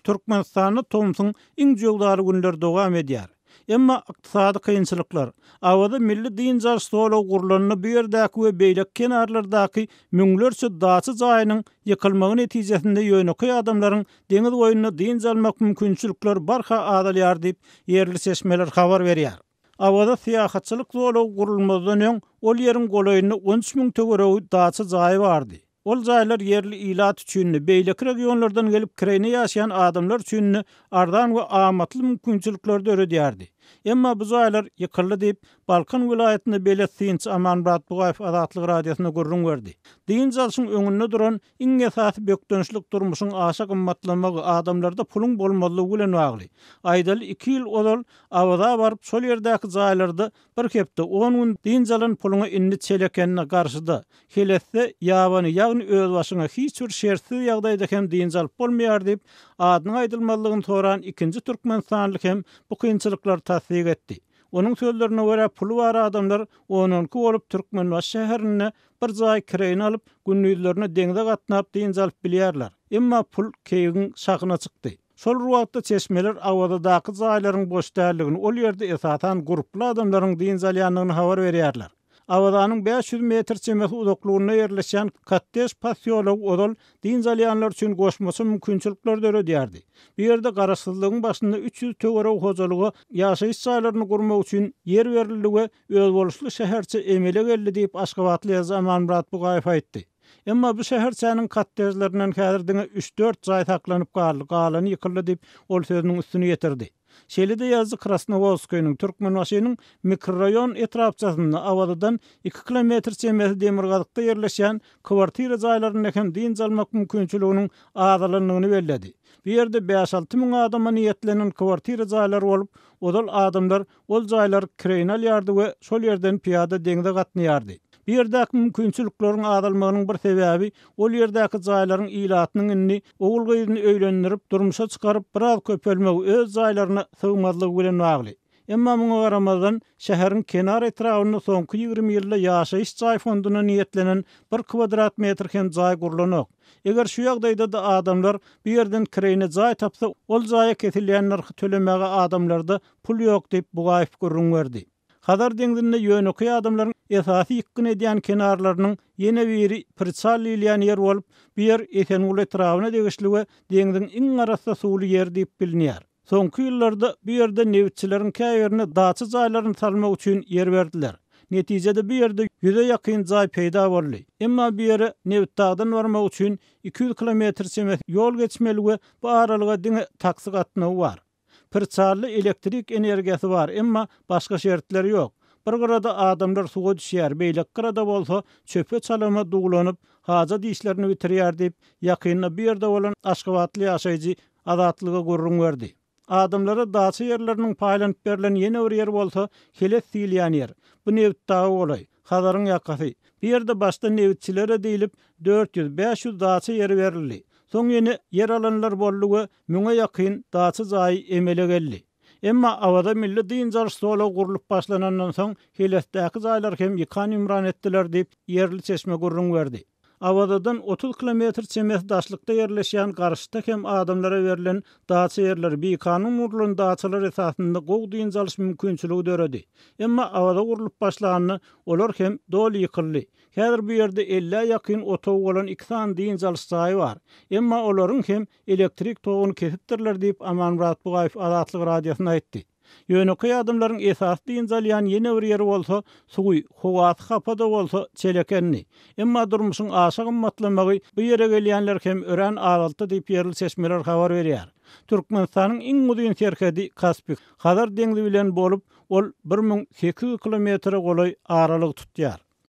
Türkmenistanda tomsuň iň jöwzaly günleri dowam edýär. Emma ykdysady kynçylyklar, Awaza milli dynç alyş zolagy gurlanda bu ýerdäki we beýleki kenarlardaky müňlerçe daça jaýynyň ýykylmagy netijesinde ýönekeý adamlaryň deňiz boýunda dynç almak mümkinçilikleri barha azalýar diýip, ýerli çeşmeler habar berýär. Awaza syýahatçylyk zolagy gurulmazdan öň ol ýeriň golaýynda 13 müň töweregi daça jaýy bardy. Ol jaýlar ýerli ilat üçin-de, beýleki regionlardan gelip kireýine ýaşaýan adamlar üçin-de arzan we amatly mümkinçilikleri döredýärdi. Emma bu jaýlar ýykyldy diýip, Balkan welaýatynda belet synçy Amanmyrat Bugaýew Azatlyk Radiosyna gürrüň berdi. Dynç alşyň öňünde duran iň esasy bökdençlik durmuşyň aşa gymmatlamagy, adamlarda puluň bolmazlygy bilen bagly. Aýdaly, iki ýyl ozal Awaza baryp, şol ýerdäki jaýlarda Bir hepde, on gün dynç alan puluňa indi Çelekende, garşyda, Helesde ýabany, ýagny özbaşyňa hiç bir şertsiz ýagdaýda hem dynç alyp bolmaýar diýip, adynyň aýdylmazlygyny soran ikinji türkmenistanly hem bu kynçylyklary tassyk etdi. Onuň sözlerine görä, puly bar adamlar on-onki bolup Türkmenbaşy şäherinde bir jaý kireýine alyp, gündizlerine deňze gatnap dynç alyp bilýärler. Emma pul keýigiň şahyna çykdy. Şol bir wagtda çeşmeler Awazadaky jaýlaryň boş däldigini, ol ýerde esasan gurply adamlaryň dynç alýandygyny habar berýärler. Awazanyň 500 metr çemesi uzaklygynda ýerleşýän kottej posýology ozal dynç alýanlar üçin goşmaça mümkinçilikleri döredýärdi. Bu ýerde garaşsyzlygyň başynda 300 töweregi hojalyga ýaşaýyş jaýlaryny gurmak üçin ýer berildi we özboluşly şäherçe emele geldi diýip, aşgabatly ýazyjy Amanmyrat Bugaýew aýtdy. Emma bu şäherçäniň kottejlerinden häzir diňe üç-dört jaý saklanyp galdy, galany ýykyldy diýip, ol sözüniň üstüni ýetirdi. Şeýle-de ýazyjy Krasnowodskiniň, Türkmenbaşynyň mikroraýon etrapçasynda, Awazadan iki kilometr çemesi demirgazykda ýerleşýän kwartira jaýlarynda hem dynç almak mümkinçiliginiň azalandygyny belledi. Bu ýerde bäş-alty müň adama niýetlenen kwartira jaýlary bolup, ozal adamlar Ol jaýlary kireýine alýardy we şol ýerden pyýada deňze gatnaýardy. Bu ýerdäki mümkinçilikleriň azalmagynyň bir sebäbi ol ýerdäki jaýlaryň ilatynyň indi ogul-gyzyny öýlendirip, durmuşa çykaryp, biraz köpelmegi, öz jaýlaryna sygmazlygy bilen bagly. Emma muňa garamazdan, şäheriň kenar etrabynda soňky 20 ýylda ýaşaýyş jaý fonduna niýetlenen bir kwadrat metr hem jaý gurlanok. Eger şu ýagdaýda-da adamlar bu ýerden kireýine jaý tapsa, ol jaýa kesilýän nyrhy tölemäge adamlarda Pul ýok diýip, Bugaýew gürrüň berdi. Hazar deňzinde ýönekeý adamlaryň esasy ýykgyn edýän kenarlarynyň ýene biri Priçal diýilýän ýer bolup, bu ýer Esenguly etrabyna degişli we deňziň iň arassa suwly ýeri diýip bilinýär. Soňky ýyllarda bu ýerde nebitçileriň käbirine daça jaýlaryny salmak üçin ýer berdiler. Netijede bu ýerde ýüze ýakyn jaý peýda boldy. Emma bu ýere Nebitdagdan barmak üçin 200 kilometr çemesi ýol geçmeli we bu aralyga diňe taksi gatnawy bar. Priçalda elektrik energiýasy bar, emma başga şertler ýok. Bir gyrada adamlar suwa düşýär, beýleki gyrada bolsa çöpe-çalama duwlanyp, hajat işlerini bitirýär diýip, ýakynda bu ýerde bolan aşgabatly ýaşaýjy Azatlyga gürrüň berdi. Adamlara daça ýerleriniň paýlanyp berlen ýene bir ýeri bolsa Heles diýilýän ýer. Bu Nebitdaga golaý, Hazaryň ýakasy. Bu ýerde başda nebitçilere diýlip 400-500 daça ýeri berildi. Soň ýene ýer alanlar boldy we müňe ýakyn daça jaýy emele geldi. Emma Awaza milli dynç alyş zolagy gurlup başlanandan soň Helesdäki jaýlary hem ýykan-ýumran etdiler diýip, ýerli çeşme gürrüň berdi. Awazadan 30 kilometr çemesi daşlykda ýerleşýän Garşda hem adamlara berlen daça ýerleri bikanun gurlan daçalar esasynda gowy dynç alyş mümkinçiligi döredi. Emma Awaza gurlup başlanda olar hem doly ýykyldy. Häzir bu ýerde ellä ýakyn otagy bolan iki sany dynç alyş jaýy bar. Emma olaryň hem elektrik toguny kesipdirler diýip, Amanmyrat Bugaýew Azatlyk Radiosyna aýtdy. Ýönekeý adamlaryň esasy dynç alýan ýene bir ýeri bolsa, suwy, howasy hapa-da bolsa, Çelekendi. Emma durmuşyň aşa gymmatlamagy bu ýere gelýänleri hem örän azaltdy diýip, ýerli çeşmeler habar berýär. Türkmenistanyň iň uzyn serhedi Kaspi, Hazar deňzi bilen bolup, ol 1800 kilometre golaý aralygy tutýar.